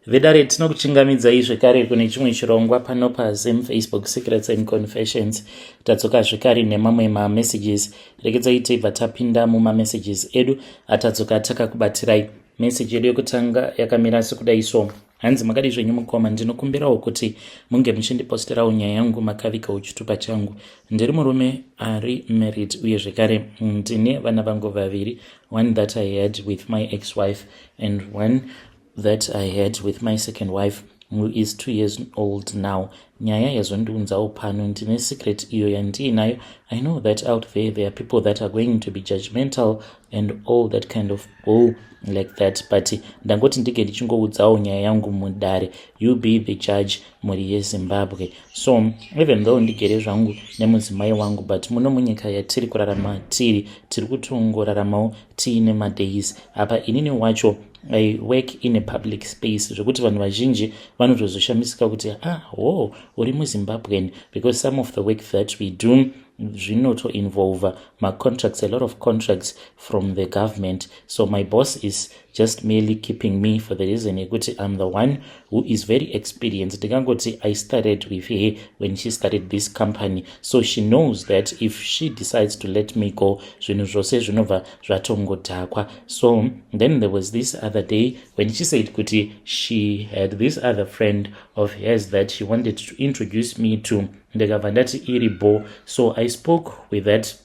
Vedare, tinokuchingamidzai zvekare kune chimwe chirongwa pano paZim Facebook Secrets and Confessions. Tadzoka zvekare nemamwe mamessages. Regedzai tibva tapinda mumamessages edu atadzoka takakubatirai. Message yedu yekutanga yakamira sekudai so. Hanzi, "Makadi zvenyu mukoma? Ndinokumbirawo kuti munge muchindiposterawo nyaya yangu makavigawo chitupa changu. Ndiri murume ari married uye zvekare ndine vana vangu vaviri, one that I had with my ex-wife and one that I had with my second wife, who is 2 years old now. Nyaya yazondiunzawo pano, ndine secret iyo yandiinayo. I know that out there there are people that are going to be judgmental and all that kind of bull like that, but ndangoti ndige ndichingoudzawo nyaya yangu mudare. You be the judge, mhuri yeZimbabwe. So even though ndigere zvangu nemudzimai wangu, but muno munyika yatiri kurarama tiri kutongoraramawo tiine madays apa. Inini wacho I work in a public space, zvekuti vanhu vazhinji vanotozoshamisika kuti, 'Ah, ho, uri muZimbabwean?' because some of the work that we do zvinotoinvolva macontracts, a lot of contracts from the government. So my boss is just merely keeping me for the reason yekuti I'm the one who is very experienced. Ndingangoti I started with her when she started this company, so she knows that if she decides to let me go, zvinhu zvose zvinobva zvatongodhakwa. So then there was this other day when she said kuti she had this other friend of hers that she wanted to introduce me to. Ndikabva ndati iri bo. So I spoke with that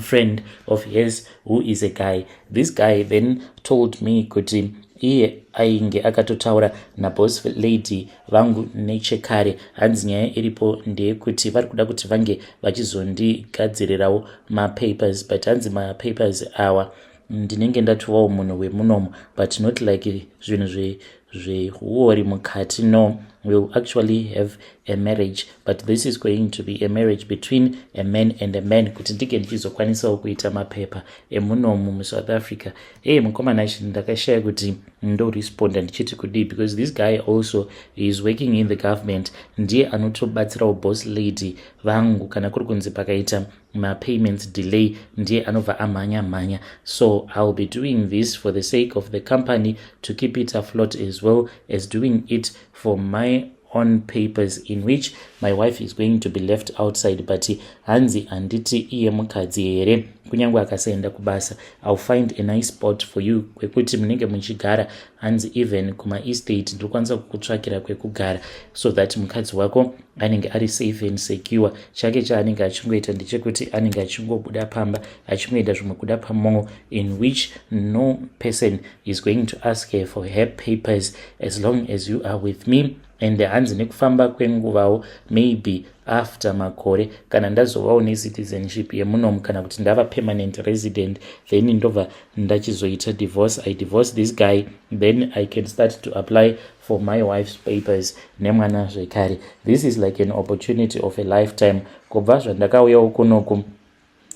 friend of his who is a guy. This guy then told me kuti iye ainge akatotaura naboss lady vangu nechekare. Hanzi nyaya iripo ndeyekuti vari kuda kuti vange vachizondigadzirirawo mapapers, but hanzi mapapers awa ndinenge ndatovawo munhu wemunomo, but not like zvinhu zvehuori mukati. No, we'll actually have a marriage, but this is going to be a marriage between a man and a man, kuti ndinge ndichizokwanisawo kuita mapepa emunomu muSouth Africa." Ei, mukomana, ndakashaya kuti ndoresponda ndichiti kudii, because this guy also is working in the government. Ndiye anotobatsirawo boss lady vangu kana kuri kunzi pakaita mapayments delay, ndiye anobva amhanya mhanya. "So I'll be doing this for the sake of the company, to keep it afloat, as well as doing it for my own papers, in which my wife is going to be left outside. But hanzi, handiti iye mukadzi here? Kunyange akasaenda kubasa, I'll find a nice spot for you kwekuti munenge muchigara." Hanzi, "Even kumaestate ndinokwanisa kukutsvakira kwekugara so that mukadzi wako anenge ari safe and secure. Chake chaanenge achingoita ndechekuti anenge achingobuda pamba achingoenda zvimwe kuda pamall, in which no person is going to ask her for her papers as long as you are with me." And hanzi, nekufamba kwenguvawo, maybe after makore, kana ndazovawo necitizenship yemunomu kana kuti ndava permanent resident, then ndobva ndachizoita divorce. I divorce this guy, then I can start to apply for my wife's papers nemwana zvekare. This is like an opportunity of a lifetime. Kubva zvandakauyawo kunoku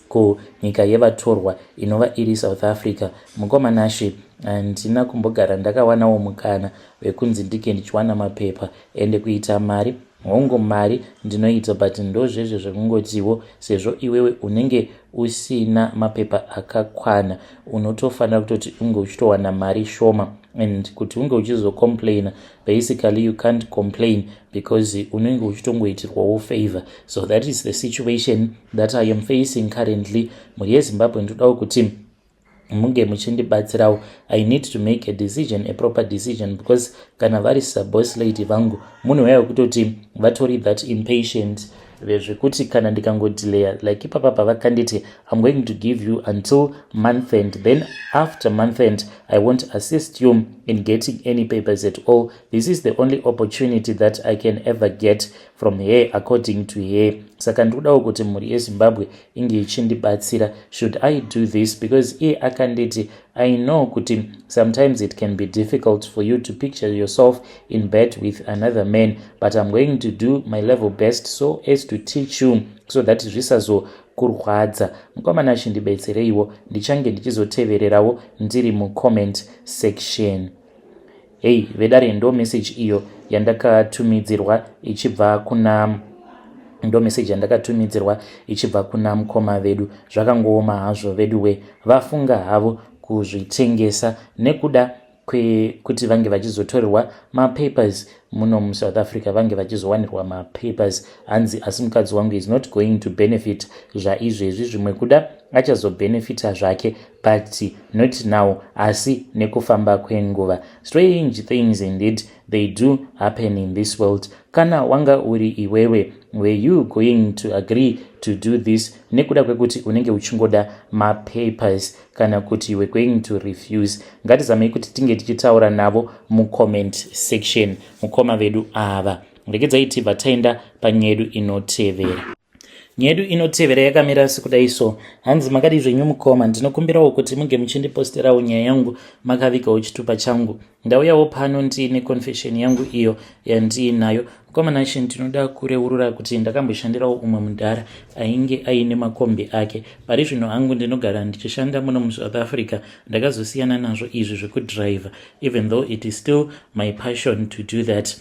kunyika yevatorwa inova iri South Africa, mukomanashe, handina kumbogara ndakawanawo mukana wekunzi ndike ndichiwana mapepa ende kuita mari. Hongu, mari ndinoita, but ndozvezve zvekungotiwo sezvo iwewe unenge usina mapepa akakwana, unotofanira kutoti unge uchitowana mari shoma, and kuti unge uchizocomplaina, basically you can't complain because unenge uchitongoitirwawo favor. So that is the situation that I am facing currently. Mhuri yeZimbabwe, ndodawo kuti munge muchindibatsirawo. I need to make a decision, a proper decision, because kana vari saboss lady vangu, munhu waya wekutoti vatori that impatient zvekuti kana ndikangodelaya, like ipapa pavakanditi, 'I'm going to give you until month end, then after month end I won't assist you in getting any papers at all. This is the only opportunity that I can ever get from her,' according to her. Saka ndikudawo kuti mhuri yeZimbabwe inge ichindibatsira. Should I do this? Because iye akanditi, 'I know kuti sometimes it can be difficult for you to picture yourself in bed with another man, but I'm going to do my level best so as to teach you so that zvisazokurwadza.' Mukomana, achindibetsereiwo. Ndichange ndichizotevererawo ndiri mucomment section." Hei vedare, ndo message iyo yandakatumidzirwa ichibva kuna, ndo message yandakatumidzirwa ichibva kuna mukoma vedu. Zvakangooma hazvo vedu we. Vafunga havo kuzvitengesa nekuda. Kwekuti vange vachizotorerwa mapapers muno muSouth Africa, vange vachizowanirwa mapapers. Hanzi asi mukadzi wangu is not going to benefit zvaizvezvi, zvimwe kuda achazobhenefita zvake, but not now, asi nekufamba kwenguva. Strange things indeed, they do happen in this world. Kana wanga uri iwewe, were you going to agree to do this nekuda kwekuti unenge uchingoda mapapers, kana kuti you were going to refuse? Ngatizamei kuti tinge tichitaura navo mucomment section, mukoma vedu ava. Regedzai tibva taenda panyaya yedu inotevera. Nyaya yedu inotevera yakamira sekudai so. Hanzi, "Makadi zvenyu mukoma? Ndinokumbirawo kuti munge muchindiposterawo nyaya yangu makavigawo chitupa changu. Ndauyawo pano ndiine confession yangu iyo yandiinayo. Mukoma Nashe, ndinoda kureurura kuti ndakamboshandirawo umwe mudhara ainge aine makombi ake. Pari zvino hangu ndinogara ndichishanda muno muSouth Africa. Ndakazosiyana nazvo izvi zvekudhiraivha, even though it is still my passion to do that.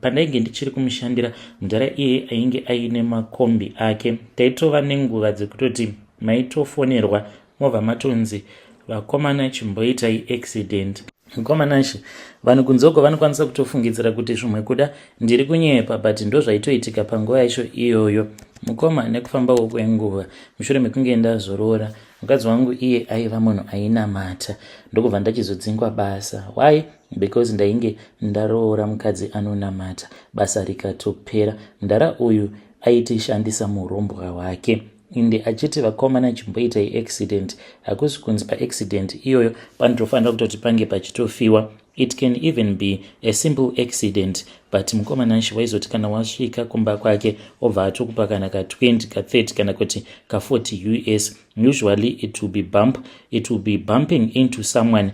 Pandainge ndichiri kumushandira, mudhara iye ainge aine makombi ake. Taitova nenguva dzekutoti maitofonerwa mobva matonzi, 'Vakomana, chimboitai accident.'" Mukomanashi, vanhu kunzoko vanokwanisa kutofungidzira kuti zvimwe kuda ndiri kunyepa, but ndo zvaitoitika panguva yacho iyoyo. "Mukoma, nekufambawo kwenguva, mushure mekunge ndazoroora, mukadzi wangu iye aiva munhu ainamata, ndokubva ndachizodzingwa basa. Why? Because ndainge ndaroora mukadzi anonamata. Basa rikatopera. Mudhara uyu aitishandisa murombwa wake, inde achiti, 'Vakomana, chimboitai accident.' Hakusi kunzi paaccident iyoyo panotofanira kutoti pange pachitofiwa. It can even be a simple accident. But mukomanashi, waizoti kana wasvika kumba kwake, obva atokupa kana ka20, ka30, kana kuti ka40 US. Usually it will be bump, it will be bumping into someone,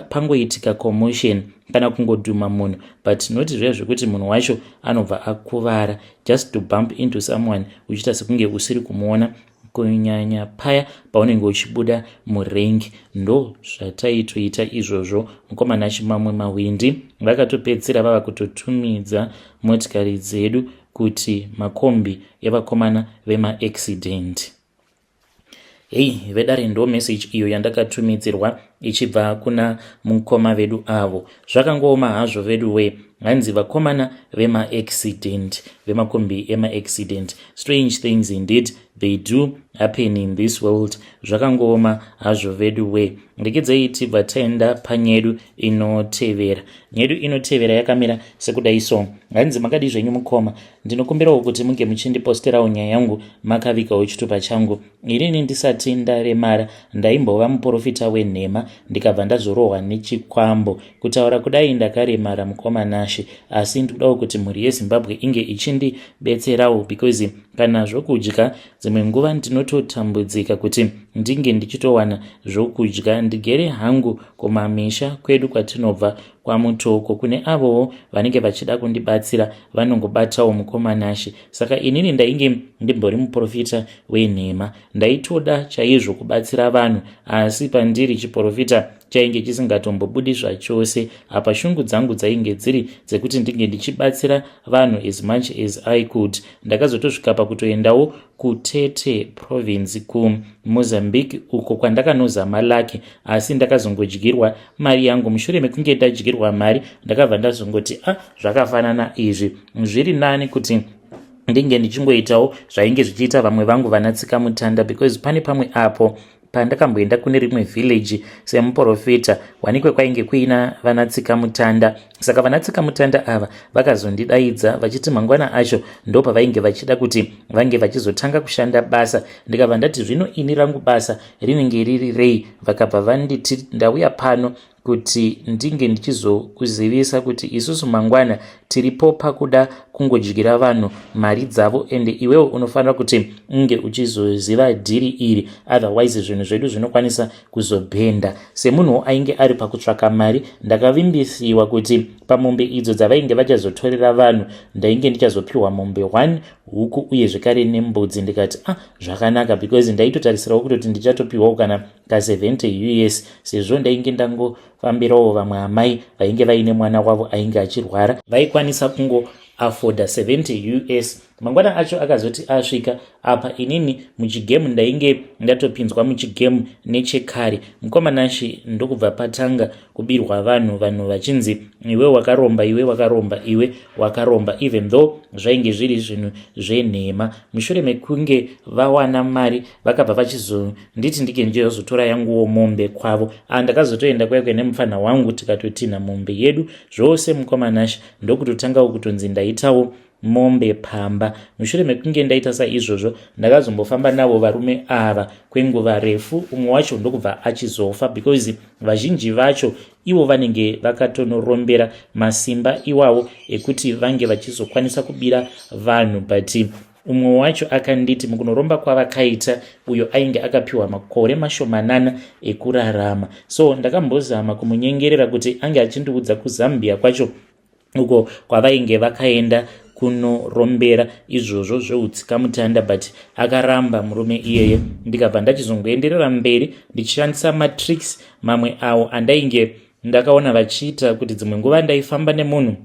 pangoitika commotion kana kungodhuma munhu, but not zviya zvekuti munhu wacho anobva akuvara. Just to bump into someone uchiita sekunge usiri kumuona, kunyanya paya paunenge uchibuda murengi. Ndo zvataitoita izvozvo, mukomanachi. Mamwe mahwindi vakatopedzisira vava kutotumidza motikari dzedu kuti makombi evakomana vemaaccident." Hei vedare, ndo message iyo yandakatumidzirwa ichibva kuna mukoma vedu avo. Zvakangooma hazvo vedu we. Hanzi vakomana vemaaccident, vemakombi emaaccident. Strange things indeed, they do happen in this world. Zvakangooma hazvo vedu we. Regedzai tibva taenda panyedu inotevera. Nyedu inotevera yakamira sekudai so. Hanzi, "Makadi zvenyu mukoma? Ndinokumbirawo kuti munge muchindiposterawo nyaya yangu makavigawo chitupa changu. Inini ndisati ndaremara ndaimbova muprofita wenhema, ndikabva ndazorohwa nechikwambo. Kutaura kudai ndakaremara, mukoma Nashe, asi ndikudawo kuti mhuri yeZimbabwe inge ichindibetserawo, because kana zvokudya dzimwe nguva ndinototambudzika kuti ndinge ndichitowana zvokudya. Ndigere hangu kumamisha kwedu kwatinobva kwaMutoko. Kune avowo vanenge vachida kundibatsira, vanongobatawo mukoma Nashe. Saka inini ndainge ndimbori muprofita wenhema. Ndaitoda chaizvo kubatsira vanhu, asi pandiri chiprofita chainge chisingatombobudi zvachose. Apa shungu dzangu dzainge dziri dzekuti ndinge ndichibatsira vanhu as much as I could. Ndakazotosvika pakutoendawo kuTete Province kuMozambique, uko kwandakanozama luck, asi ndakazongodyirwa mari yangu. Mushure mekunge ndadyirwa mari, ndakabva ndazongoti, 'A ah, zvakafanana izvi, zviri nani kuti ndinge ndichingoitawo zvainge zvichiita vamwe vangu vanatsika mutanda,' because pane pamwe apo pandakamboenda kune rimwe village semuprofita, wanikwe kwainge kuina vanatsika mutanda. Saka vanatsika mutanda ava vakazondidaidza vachiti mangwana acho ndo pavainge vachida kuti vange vachizotanga kushanda basa. Ndikabva ndati, 'Zvino ini rangu basa rinenge riri rei?' Vakabva vanditi, 'Ndauya pano kuti ndinge ndichizokuzivisa kuti isusu mangwana tiripo pakuda kungodyira vanhu mari dzavo, ende iwewo unofanira kuti unge uchizoziva deal iri, otherwise zvinhu zvedu zvinokwanisa kuzobhenda.' Semunhuwo ainge ari pakutsvaka mari, ndakavimbisiwa kuti pamombe idzo dzavainge vachazotorera vanhu, ndainge ndichazopiwa mombe 1, huku, uye zvekare nembudzi. Ndikati, 'Ah, zvakanaka,' because ndaitotarisirawo kutoti ndichatopiwawo kana ka70 US, sezvo ndainge ndangofambirawo vamwe amai vainge vaine mwana wavo ainge achirwara, vaikwanisa kungoafforda 70 US. Mangwana acho akazoti asvika apa, inini muchigemu ndainge ndatopinzwa muchigemu nechekare, mukoma Nashi. Ndokubva patanga kubirwa vanhu, vanhu vachinzi, "Iwe wakaromba, iwe wakaromba, iwe wakaromba," even though zvainge zviri zvinhu zvenhema. Mushure mekunge vawana mari, vakabva vachizonditi ndike ndizotora yanguwo mombe kwavo. Ndakazotoenda kwaikwe nemufana wangu, tikatotinha mombe yedu zvose, mukoma Nashi. Ndokutotangawo kutonzi ndaitawo mombe pamba. Mushure mekunge ndaita saizvozvo, ndakazombofamba navo varume ava kwenguva refu. Umwe wacho ndokubva achizofa, because vazhinji vacho ivo vanenge vakatonorombera masimba iwawo ekuti vange vachizokwanisa kubira vanhu. But umwe wacho akanditi mukunoromba kwavakaita, uyo ainge akapiwa makore mashomanana ekurarama. So ndakambozama kumunyengerera kuti ange achindiudza kuZambia kwacho uko kwavainge vakaenda kunorombera izvozvo zveutsikamutanda, but akaramba murume iyeye. Ndikabva ndachizongoenderera mberi ndichishandisa matricks mamwe awo andainge ndakaona vachiita, kuti dzimwe nguva ndaifamba nemunhu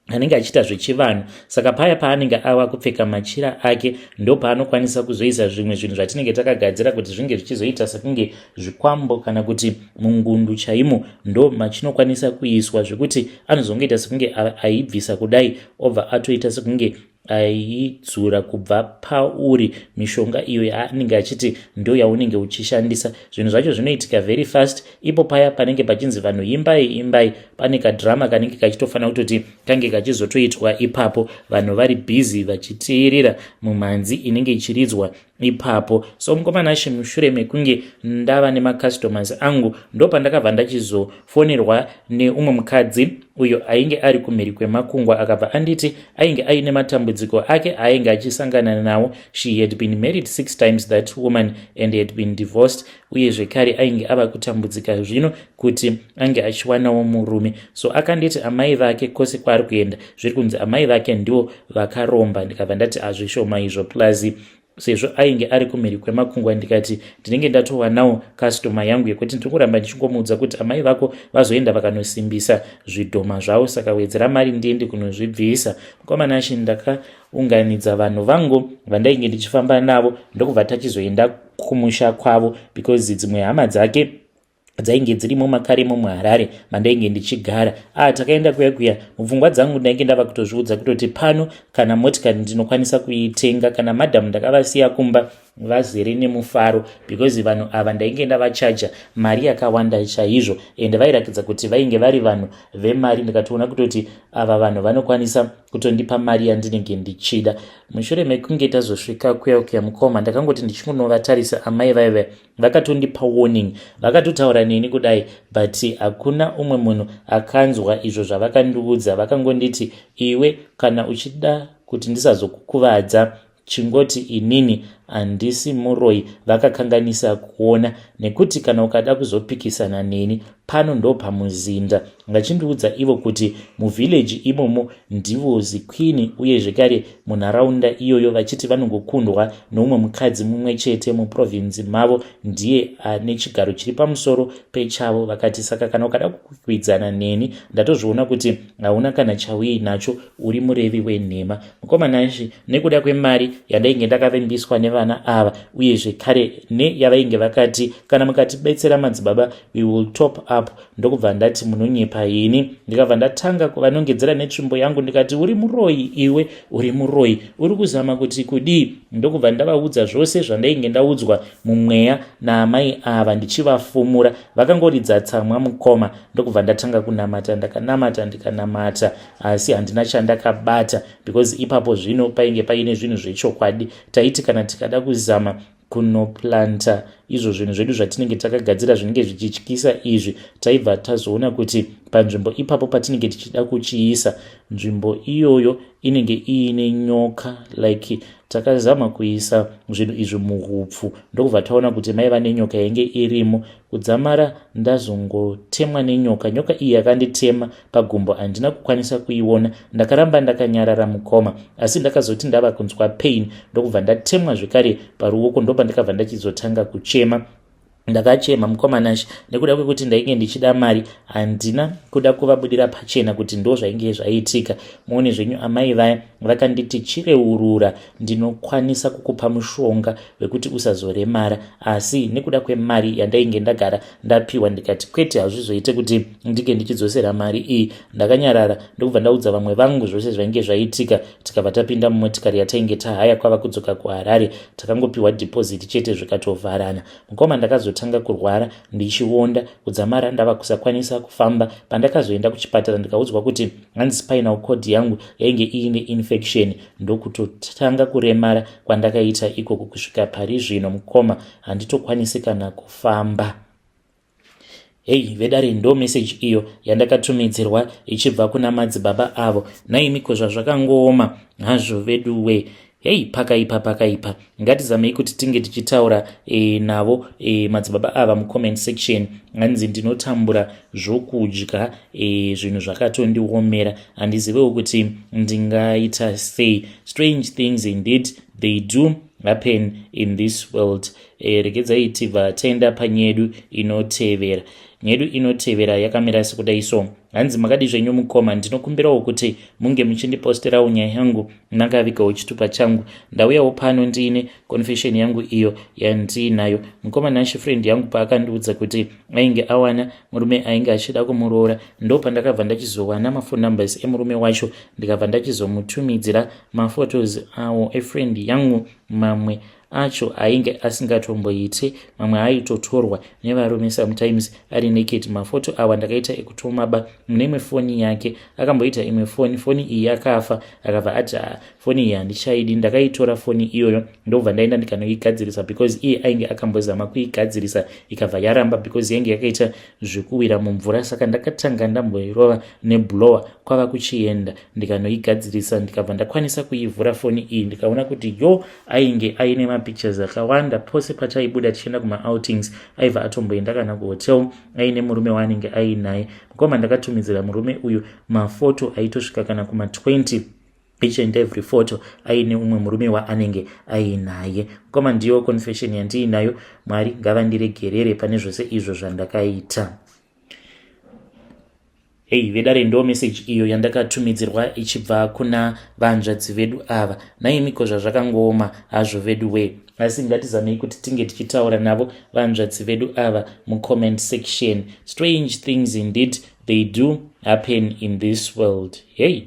anenge achiita zvechivanhu. Saka paya paanenge ava kupfeka machira ake, ndo paanokwanisa kuzoisa zvimwe zvinhu zvatinenge takagadzira kuti zvinge zvichizoita sekunge zvikwambo, kana kuti mungundu chaimo ndo machinokwanisa kuiswa, zvekuti anozongoita sekunge aibvisa kudai, obva atoita sekunge aidzura kubva pauri mishonga iyo yaanenge achiti ndo yaunenge uchishandisa. Zvinhu zvacho zvinoitika very fast. Ipo paya panenge pachinzi vanhu imbai, imbai, pane kadrama kanenge kachitofanira kutoti kange kachizotoitwa ipapo, vanhu vari bhizi vachiteerera mumhanzi inenge ichiridzwa ipapo. So mukoma Nashe, mushure mekunge ndava nemacustomers angu, ndo pandakabva ndachizofonerwa neumwe mukadzi uyo ainge ari kumhiri kwemakungwa. Akabva anditi ainge aine matambudziko ake ainge achisangana nawo. She had been married six times, that woman, and had been divorced. Uye zvekare ainge ava kutambudzika zvino kuti ange achiwanawo murume. So akanditi amai vake, kwose kwaari kuenda zviri kunzi amai vake ndivo vakaromba. Ndikabva ndati hazvishoma izvo, plus sezvo ainge ari kumhiri kwemakungwa, ndikati ndinenge ndatowanawo customer yangu yekuti ndiri kuramba ndichingomuudza kuti amai vako vazoenda vakanosimbisa zvidhoma zvavo, saka wedzera mari ndiende kunozvibvisa. Mukoma Nashi, ndakaunganidza vanhu vangu vandainge ndichifamba navo, ndokubva tachizoenda kumusha kwavo, because dzimwe hama dzake dzainge dzirimo makaremo muHarare mandainge ndichigara. Takaenda kuya kuya. Mupfungwa dzangu ndainge ndava kutozviudza kutoti pano kana motikari ndinokwanisa kuitenga, kana madhamu ndakavasiya kumba vazere nemufaro, because vanhu ava ndainge ndavachaja mari yakawanda chaizvo, ende vairakidza kuti vainge vari vanhu vemari. Ndikatoona kutoti ava vanhu vanokwanisa kutondipa mari yandinenge ndichida. Mushure mekunge tazosvika kuya kuya, mukoma, ndakangoti ndichingonovatarisa amai vaiva, vakatondipa warning, vakatotaura neni kudai, but hakuna umwe munhu akanzwa izvo zvavakandiudza. Vakangonditi, "Iwe, kana uchida kuti ndisazokukuvadza, chingoti inini handisi muroi, vakakanganisa kuona, nekuti kana ukada kuzopikisana neni pano ndo pamuzinda." Vachindiudza ivo kuti muvhileji imomo ndivo ziqueen, uye zvekare munharaunda iyoyo vachiti vanongokundwa noumwe mukadzi mumwe chete muprovinzi mavo, ndiye ane chigaro chiri pamusoro pechavo. Vakati, "Saka kana ukada kukwikwidzana neni, ndatozviona kuti hauna kana chauinacho, uri murevi wenhema." Mukoma Nashi, nekuda kwemari yandainge ndakavimbiswa nevana ava, uye zvekare neyavainge vakati, "Kana mukatibetsera, madzibaba, we will top up," ndokubva ndati, "Munonyepa ini." Ndikabva ndatanga kuvanongedzera netsvimbo yangu, ndikati, "Uri muroyi iwe, uri muroyi, uri kuzama kuti kudii?" Ndokubva ndavaudza zvose zvandainge ndaudzwa mumweya naamai ava, ndichivafumura. Vakangoridza tsamwa, mukoma. Ndokubva ndatanga kunamata. Ndakanamata, ndikanamata, asi handina chandakabata, because ipapo zvino painge paine zvinhu zvechokwadi. Taiti kana tikada kuzama kunoplanta izvo zvinhu zvedu zvatinenge takagadzira zvinenge zvichityisa izvi, taibva tazoona kuti panzvimbo ipapo patinenge tichida kuchiisa, nzvimbo iyoyo inenge iine nyoka. Like takazama kuisa zvinhu izvi muhupfu, ndokubva taona kuti maiva nenyoka yainge irimo. Kudzamara ndazongotemwa nenyoka. Nyoka iyi yakanditema pagumbo, handina kukwanisa kuiona. Ndakaramba ndakanyarara, mukoma, asi ndakazoti ndava kunzwa pain, ndokubva ndatemwa zvekare paruoko. Ndopandakabva ndachizotanga kuchema. Ndakachema, mukoma Nashe, nekuda kwekuti ndainge ndichida mari. Handina kuda kuvabudira pachena kuti ndo zvainge zvaitika. Muone zvenyu, amai vaya vakanditi, "Chireurura, ndinokwanisa kukupa mushonga wekuti usazoremara." Asi nekuda kwemari yandainge ndagara ndapiwa, ndikati kwete, hazvizoite kuti ndinge ndichidzosera mari iyi. Ndakanyarara, ndokubva ndaudza vamwe vangu zvose zvainge zvaitika. Tikabva tapinda mumotikari yatainge tahaya, kwava kudzoka kuHarare. Takangopiwa deposit chete, zvikatovharana. Mukoma, ndakazotanga kurwara ndichionda kudzamara ndava kusakwanisa kufamba. Pandakazoenda kuchipatara, ndikaudzwa kuti hanzi spinal cord yangu yainge iine infection. Ndokutotanga kuremara kwandakaita ikoko kusvika pari zvino. Mukoma, handitokwanisi kana kufamba. Hei vedare, ndo meseji iyo yandakatumidzirwa ichibva kuna madzibaba avo. Naimiko, zvazvakangooma hazvo veduwe. Hei, pakaipa, pakaipa. Ngatizamei kuti tinge tichitaura navo madzibaba ava mucomment section. Hanzi ndinotambura zvokudya, zvinhu zvakatondiomera, handizivewo kuti ndingaita sei. Strange things indeed, they do happen in this world. Regedzai tibva taenda panyedu inotevera. Nyedu inotevera yakamira sekudai so. Hanzi, "Makadi zvenyu mukoma? Ndinokumbirawo kuti munge muchindiposterawo nyaya yangu makavigawo chitupa changu. Ndauyawo pano ndiine confession yangu iyo yandiinayo. Mukoma Nashe, friend yangu paakandiudza kuti ainge awana murume ainge achida kumuroora, ndo pandakabva ndachizowana maphone numbers emurume wacho, ndikabva ndachizomutumidzira maphotos awo efriend yangu. Mamwe acho ainge asingatomboite, mamwe aitotorwa nevarume, sometimes ari naked. Mafoto awa ndakaita ekutomaba mune imwe foni yake. Akamboita imwe foni, foni iyi yakafa, akabva ati foni iyi handichaidi. Ndakaitora foni iyoyo, ndobva ndaenda ndikanoigadzirisa, because iye ainge akambozama kuigadzirisa ikabva yaramba, because yainge yakaita zvekuwira mumvura. Saka ndakatanga ndamboirova neblower, kwava kuchienda ndikanoigadzirisa, ndikabva ndakwanisa kuivhura foni iyi. Ndikaona kuti yo, ainge aine mapictures akawanda. Pose pataibuda tichienda kumaoutings, aibva atomboenda kana kuhotel aine murume waanenge ainaye. Mukoma, ndakatumidzira murume uyu mafoto aitosvika kana kuma20, each and every photo aine umwe murume waanenge ainaye. Mukoma, ndiyo confession yandiinayo. Mwari ngavandiregerere pane zvose izvo zvandakaita." Hei vedare, ndo meseji iyo yandakatumidzirwa ichibva kuna vanzvadzi vedu ava. Naimiko, zvazvakangooma hazvo vedu we, asi ngatizamei kuti tinge tichitaura navo vanzvadzi vedu ava mucomment section. Strange things indeed, they do happen in this world. Hey.